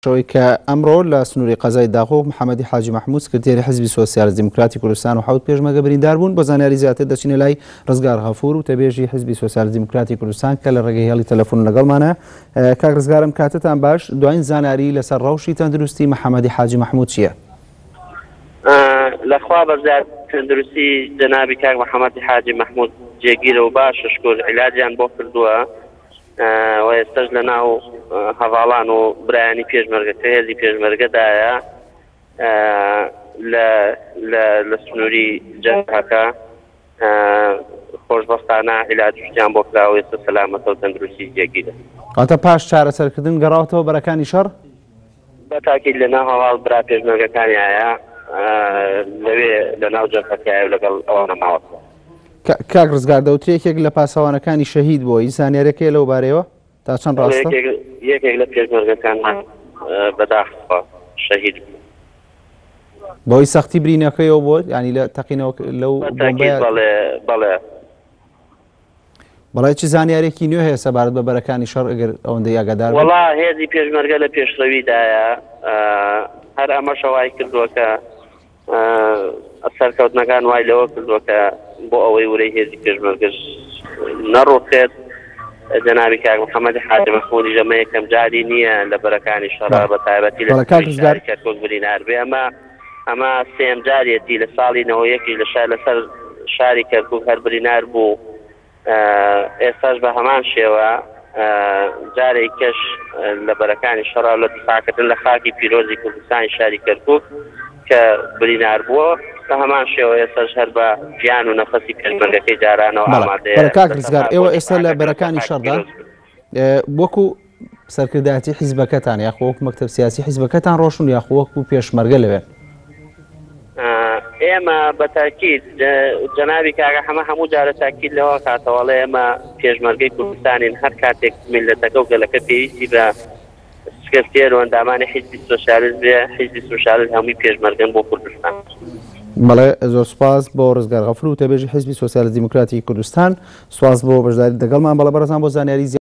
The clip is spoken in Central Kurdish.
ئەوەی کە ئەمڕۆ لە سنووری قەزای داقوق محەمەدی حاجی مەحموود سکرتێری حیزبی سۆسیالست دیموکراتی کوردستان و حەوت پێشمەرگە بریندار بوون. بۆ زانیاری زیاتر دەچینە لای ڕزگار غەفوور وتەبێژی حیزبی سۆسیالست دیموکراتی کوردستان کە لە ڕێگەی هێڵی تەلەفۆن لەگەڵمانە. کاک ڕزگار ئەم کاتەتان باش، دوایین زانیاری لەسەر ڕەوشی تەندروستی محەمەدی حاجی مەحموود چییە؟ لە خوا بەزیاد تەندروستی جەنابی کاک محەمەدی حاجی مەحموود جێگیرە و باشە شکور عیلاجیان بۆ کردووە. و ئێستاش لە ناو هەڤاڵان و برایانی پێشمەرگە کە هێزی پێشمەرگەدایە لە لە لە سنووری جەبهەکە خۆشبەختانە عیلاج شتیان بۆ کراوە ئێستا سەلامەتە و تەندروستی جێگیرە. واتە پاش چارەسەرکردن گەڕاوەتەوە بەرەکانی شەڕ؟ بە تاکید لە ناو هەواڵ برا پێشمەرگەکانیایە لەوێ لە ناو جەبهەکەیە و لەگەڵ ئەوانە ماوەتەوە. کاک ڕزگار دەوترێ یەکێک لە پاسەوانەکانی شەهید بووە هیچ زانیاریەک هەیە لەو بارەیەوە تا چەند ڕاستە؟ یەکێک لە پێشمەرگەکانمان بەداخەوە شەهید بوو. بەهۆی سەختی برینەکەیەوە بووە یانی لە تەقینەوە لەو بۆمبەیە؟ بەڵێ بەڵێ. بەڵێ چ زانیارێکی نوێ هەیە سەبارەت بە بەرەکانی شەڕ ئەگەر ئەوەندەی ئاگادار بن؟ وەڵا هێزی پێشمەرگە لە پێشڕەویدایە هەر ئەمەشە وای کردووە کە سەرکەوتنەکان وای لەوە کردووە کە بۆ ئەوەی ورەی هێزی پێشمەرگەش نەڕوخێت جەنابی کاک محەممەدی حاجی مەحموودیش ئەمە یەکەم جاری نییە لە بەرەکانی شەڕا بە تایبەتی لە شاری کەرکوک برینار بێ ئەمە ئەمە سێم جارێتی لە ساڵی 91 لە شار لەسەر شاری کەرکوک هەر برینار بوو ئێستاش بە هەمان شێوە جارێک کەش لە بەرەکانی شەڕا لە دیفاعکردن لە خاکی پیرۆزی کوردستانی شاری کەرکوک کە برینار بووە بە هەمان شێوە ئێستاش هەر بە گیان و نەفەسی پێشمەرگەکەی جارانەوە ئامادەیە. بەڵێ کاک ڕزگار ئێوە ئێستا لە بەرەکانی شەڕدان وەکو سەرکردایەتی حیزبەکەتان یاخۆ وەکو مەکتەب سیاسی حیزبەکەتان ڕۆشن یاخۆ وەکو پێشمەرگە لەوێن؟ ئێمە بە تاکید جەنابی کاکە حەمە هەموو جارە تاکید لەوە کاتەوە ئەڵێ ئێمە پێشمەرگەی کوردستانین هەر کاتێک میللەتەکە و گەلەکە پێویستی بە سکرتێر و ئەندامانی حیزبی سۆسیالیست بێ حیزبی سۆسیالیست هەمووی پێشمەرگەن بۆ کوردستان. بەڵێ زۆر سوپاس بۆ ڕزگار غەفور وتەبێژی حیزبی سۆسیالیست دیموکراتی کوردستان سوپاس بۆ بەشداریت لەگەڵمان بەڵێ بەڕێزان بۆ زانیاری زیاتر.